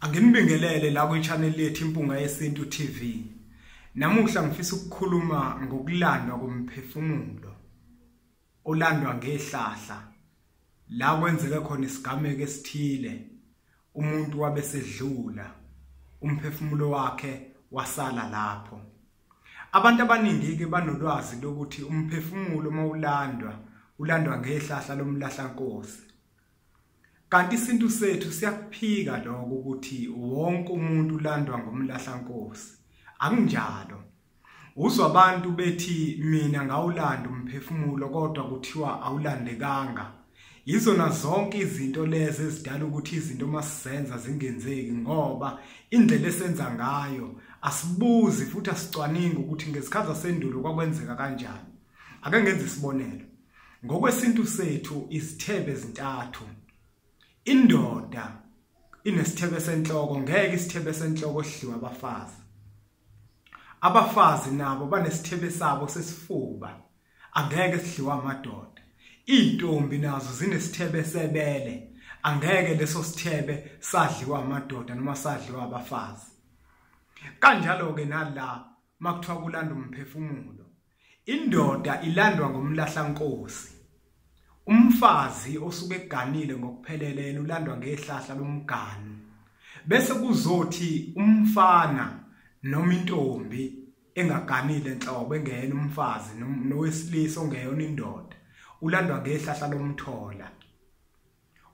Anginibingelele la kwi-channel yethu Impunga Yesintu TV. Namuhla ngifisa ukukhuluma ngokulandwa komphefumulo olandwa ngehlahla la kwenzeke khona isigameko esithile, umuntu wabe sedlula, umphefumulo wakhe wasala lapho. Abantu abaningi ke banolwazi lokuthi umphefumulo mawulandwa ulandwa ngehlahla lomlahlankosi. Kanti isintu sethu siyakuphika lokho ukuthi wonke umuntu ulandwa ngomlahlankosi. Akunjalo. Uzwa abantu bethi mina ngawulanda umphefumulo kodwa kuthiwa awulandekanga. Yizona zonke izinto lezi ezidala ukuthi izinto masizenza zingenzeki, ngoba indlela esenza ngayo asibuzi futhi asicwaningi ukuthi ngezikhathi zasendulo kwakwenzeka kanjani. Ake ngenze isibonelo. Ngokwesintu sethu izithebe ezintathu. Indoda inesithebe senhloko, ngeke isithebe senhloko sidliwe abafazi. Abafazi nabo banesithebe sabo sesifuba, angeke sidliwe amadoda. Izintombi nazo zinesithebe sebele, angeke leso sithebe sadliwa amadoda noma sadliwa abafazi. Kanjalo ke nala makuthiwa kulanda umphefumulo, indoda ilandwa ngomlahlankosi. Umfazi osuke eganile ngokuphelele ulandwa ngehlahla lomganu. Bese kuzothi umfana noma intombi engaganile enhlobo engeyena umfazi nowesilisa ongeyona indoda ulandwa ngehlahla lomthola.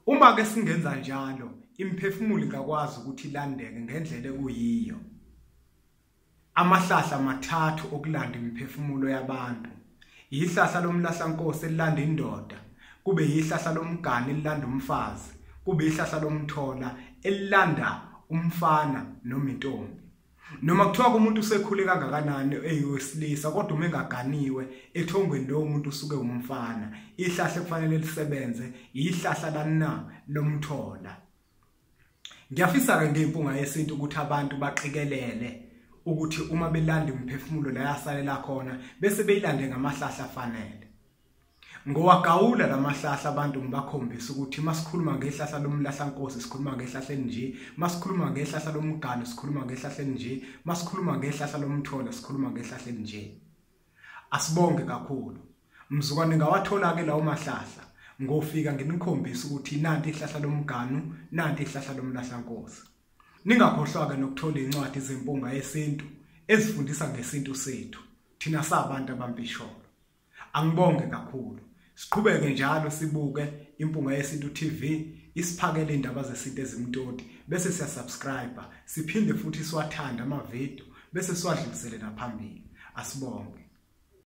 Uma ke singenza njalo, imiphefumulo ingakwazi ukuthi ilandeke ngendlela ekuyiyo. Amahlahla mathathu okulanda imiphefumulo yabantu: ihlahla lomlahlankosi elilanda indoda, kube ihlahla lomgani elilanda umfazi, kube ihlahla lomthola elilanda umfana noma intombi. Noma kuthiwa umuntu usekhule kangakanani eyowesilisa, kodwa uma engaganiwe ethongweni lowo muntu usuke umfana. Ihlahla kufanele lisebenze ihlahla lana lomthola. Ngiyafisa ke ngeMpunga Yesintu ukuthi abantu baqikelele ukuthi uma belanda imiphefumulo la yasalela khona bese beyilande ngamahlahla afanele. Ngowagawula lamahlahla abantu ngibakhombisa ukuthi masikhuluma ngehlahla lomlahlankosi sikhuluma ngehlahla elinje, masikhuluma ngehlahla lomgano sikhuluma ngehlahla elinje, masikhuluma ngehlahla lomthola sikhuluma ngehlahla elinje. Asibonge kakhulu. Mzukwane ngawathola ke lawo mahlahla, ngofika nginikhombisa ukuthi nanti ihlahla lomganu, nanti ihlahla lomlahlankosi. Ningakhohlwa ke nokuthola incwadi zeMpunga Yesintu ezifundisa ngesintu sethu thina sabantu abampisholo. Angibonge kakhulu. Siqhubeke njalo sibuke Impunga Yesintu TV isiphakele indaba zesintu ezimtoti, bese siyasubscribe, siphinde futhi siwathanda amavidiyo bese siwadlulisele naphambili. Asibonge.